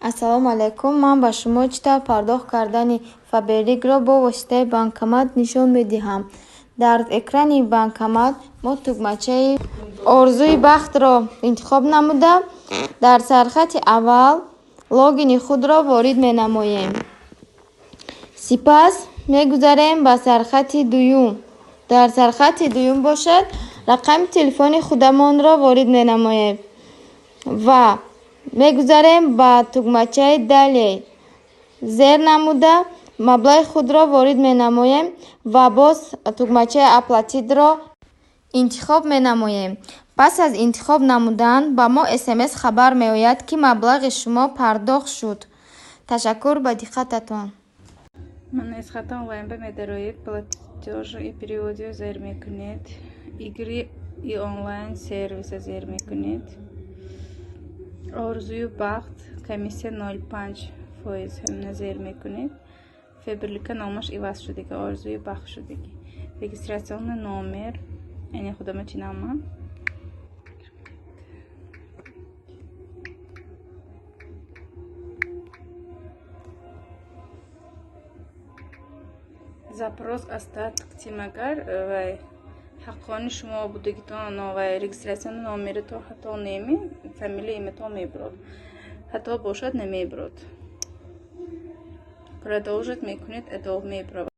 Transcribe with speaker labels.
Speaker 1: Ассалому алайкум. Ман ба шумо чӣ тавр пардохт кардани Фаберликро бо воситаи банкомат нишон медиҳам. Дар экрани банкомат мо тугмачаи «Орзуи бахтро» интихоб намуда, дар сархати аввал логини худро ворид менамоем. Сипас мегузарем ба сархати дуюм. Дар сархати дуюм бошад, рақами телефони худамонро ворид менамоем ва мегузарем ба тугмачаи «Далее». Зер намуда, маблағи худро ворид менамоем ва боз тугмачаи «Оплатить»-ро интихоб менамоем. Пас аз интихоб намудан ба мо СМС хабар меояд, ки маблағи шумо пардохт шуд. Ташаккур ба диққататон.
Speaker 2: Ман Эсхата Онлайн ба медароед, платёжи и переводы зер мекунед, игры и онлайн сервиса зер мекунед. Орзую бахт, комиссия 0,5%, ҳамина зер мекунед. Фаберлика номаш иваз шудагӣ, Орзуи бахт шудагӣ. Регистрационный номер, яъне худама чинама. Запрос остаток тимагар вай ҳаққони шумо будагитон вай регистрационный номерито хато неми, фамилия, името мебурод. Хато бошад, намебурод. Продолжить мекунед, адо мебуравад.